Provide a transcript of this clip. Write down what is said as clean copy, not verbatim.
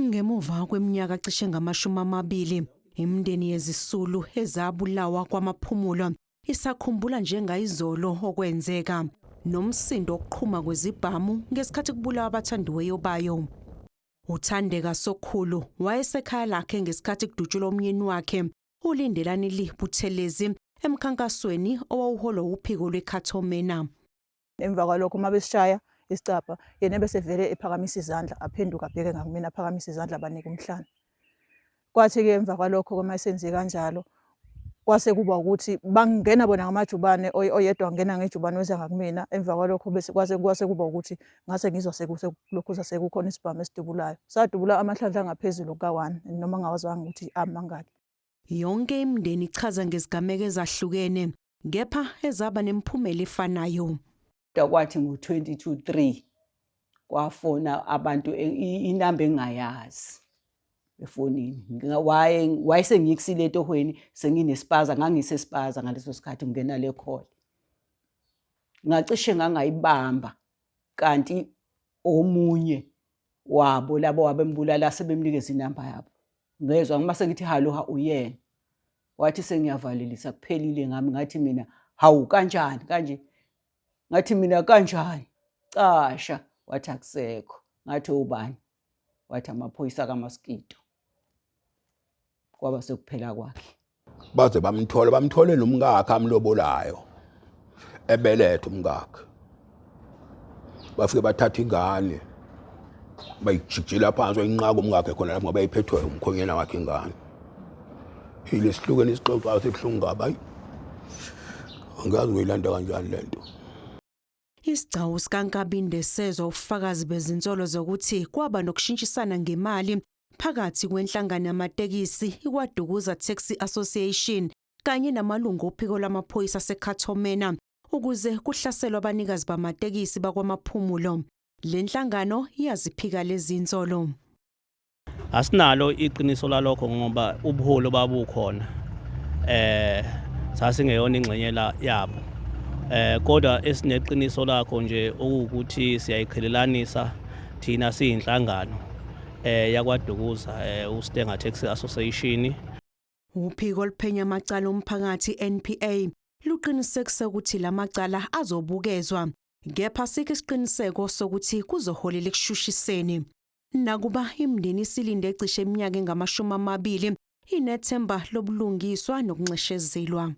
Ngemuva kweminyaka cishe ngama-20, imindeni yezisulu ezabulawa kwaMaphumulo isakhumbula njengayizolo okwenzeka nomsindo wokuqhuma kwezibhamu ngesikhathi kubulawa abathandiweyo bayo. UThandeka Sokhulu wayesekhaya lakhe ngesikhathi kudutshulwa umyeni wakhe uLindelani Lee Buthelezi emkhankasweni owawuholwa uphiko lweCato Manor. Emva kwalokho uma besishaya isicabha, yena ebesevele ephakamisa izandla, aphenduke abheke ngakumina, aphakamise izandla abanike umhlane. Kwathi-ke emva kwalokho uma esenze kanjalo, kwase kuba ukuthi bangena bona ngamajubane, oyedwa wangena ngejubane weza ngakumina. Emva kwalokho bese kwase kwase kuba ukuthi ngase ngizwa sekulokhuza sekukhona isibhamu esidubulayo. Sadubula amahlandla angaphezulu kuka-one noma ngawazwanga ukuthi amangaki. Yonke imindeni ichaza ngezigameko ezahlukene kepha ezaba nemiphumela efanayo. Kwathi ngo-22 3 kwafona abantu inamba engingayazi efonini. Wayesengikusile etohweni senginespaza, ngangisespaza ngaleso sikhathi ngingena le call. Ngacishe ngangayibamba kanti omunye wabo labo wabembulala sebemnikeza inamba yabo. Ngezwa uma sengithi halo ha uyena. Wathi sengiyavalelisa kuphelile ngami, ngathi mina hawu kanjani kanje, ngathi mina kanjani, casha. Wathi akusekho. Ngathi ubani? Wathi amaphoyisa kaMaskito. Kwaba sekuphela kwakhe. Baze bamthola, bamthole nomkakhe amlobolayo ebeletha umkakhe. Bafike bathatha ingane bayijijela phansi, wayinqaka umkakhe khona lapho ngoba iphethwe umkhonyana wakhe ingane. Yile sihlukene isixoxayo sibuhlungu kabi, hayi angazi ngoyilanda kanjani lento. Isigcawu sikaNkabinde sezwa ubufakazi bezinsolo zokuthi kwaba nokushintshisana ngemali phakathi kwenhlangano yamatekisi iKwaDukuza Taxi Association kanye namalungu ophiko lwamaphoyisa aseCato Manor ukuze kuhlaselwe abanikazi bamatekisi bakwaMaphumulo. Le nhlangano iyaziphika lezi zinsolo. Asinalo iqiniso lalokho ngoba ubuholi babukhona sasingeyona ingxenye la yabo, kodwa esineqiniso lakho nje ukuthi siyayiqhelelanisa thina siyinhlangano yakwaDukuza, uStanger Taxi Association. Uphiko oluphenya amacala omphakathi NPA luqinisekise ukuthi lamacala azobukezwa, kepha asikho isiqiniseko sokuthi kuzoholela ekushushiseni. Nakuba imindeni isilinde cishe iminyaka engama-20, inethemba lobulungiswa nokunxeshezelwa.